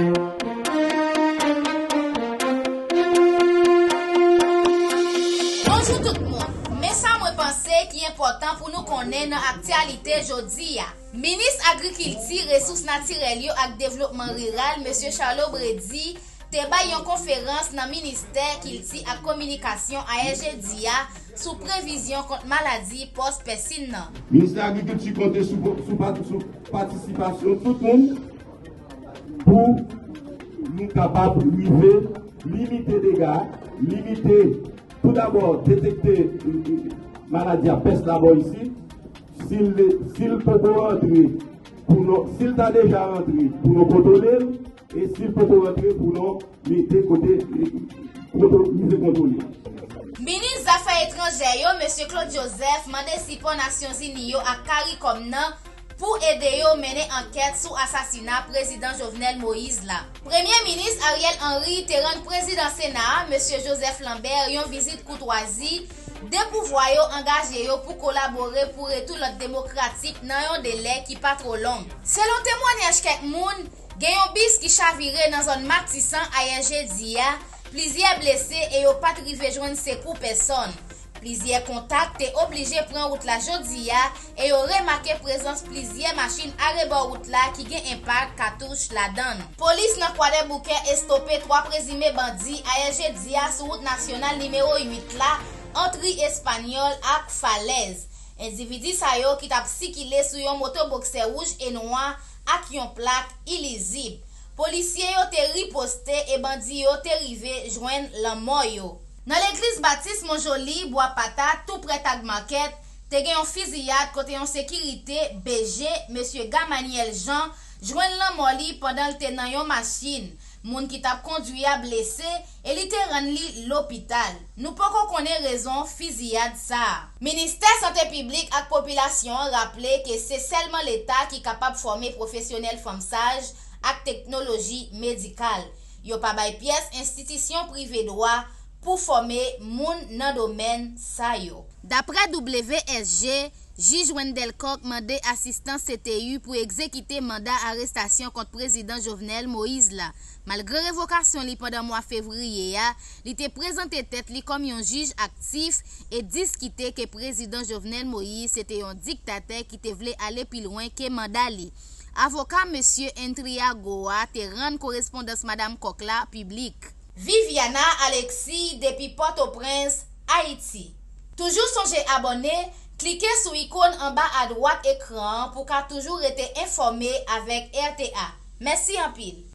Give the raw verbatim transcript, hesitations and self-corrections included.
Bonjou tout moun. Men sa mwen panse ki enpòtan pou nou konnen nan aktyalite jodi a. Minis Agrikilti, Resous Natirèl yo ak Devlopman Riral, Mesye Charlot Brady, te bay yon konferans nan Ministè Kilti ak Kominikasyon ayè jedi a sou previzyon kont maladi pòs pèsin nan. Ministè Agrikilti konte sou, sou, sou patisipasyon tout moun pou nou kapab rive limite dega, limite, tou dabò, detekte, eh, eh, maladi a, pès la bò isit. Si l, si l poko rantre, pou nou, si l ta deja rantre, pou nou kontwole l, e si l poko rantre, pou nou mete kote, eh, kontwo-, rive kontwole. Minis Zafè Etranjè yo, Mesye Claude Joseph, mande sipò Nasyonzini yo ak CARICOM nan pou ede yo mennen ankèt sou asasina Prezidan Jovenel Moïse la. Premye Minis Ariel Henry te rann Prezidan Sena a, Mesye Joseph Lambert, yon vizit koutwazi, de pouvwa yo angaje yo pou kolabore pou retou lòd demokratik nan yon delè ki pa twò long. Selon temwanyaj kèk moun, gen yon bis ki chavire nan zòn Matisan ayè jedi a, plizyè blese e yo pa t rive jwenn sekou pèsòn. Plizyè kontak te oblije pran wout la jodi a e yo remake prezans plizyè machin arebò wout la ki gen enpak katouch ladan l. Polis nan Kwadèboukè estope twa prezime bandi ayè jedi a sou wout nasyonal nimewo uit la, ant ri Espanyòl ak Falèz. Endividi sa yo ki t ap sikile sou yon moto boksè wouj e nwa ak yon plak ilizib. Polisye yo te riposte e bandi yo te rive jwenn lanmò yo. Nan legliz Batis Monjoli, Bwa Pata, tou prè Tag Market, te gen yon fiziyad kote yon sekirite B G, Mesye Gamaniel Jean, jwenn lanmò li pandan l te nan yon machin. Moun ki t ap kondwi a blese e li te rann li lopital. Nou poko konnen rezon fiziyad sa a. Ministè Sante Piblik ak Popilasyon an raple ke se sèlman Leta ki kapab fòme pwofesyonèl fanmsaj ak teknoloji medikal. Yo pa bay pyès enstitisyon prive dwa pou fòme moun nan domèn sa yo. Daprè W S G, Jij Wendell Coq mande asistans C T U pou egzekite manda arestasyon kont Prezidan Jovenel Moïse la. Malgre revokasyon li pandan mwa fevriye a, li te prezante tèt li kòm yon jij aktif e diskite ke Prezidan Jovenel Moïse se te yon diktatè ki te vle ale pi lwen ke manda li. Avoka Mesye Entriago a te rann korespondans Madam Coq la piblik. Viviana Alexis depi Pòtoprens, Ayiti. Toujou sonje abòne, klike sou ikòn anba adwat ekran an pou w ka toujou rete enfòme avèk R T A. Mèsi anpil.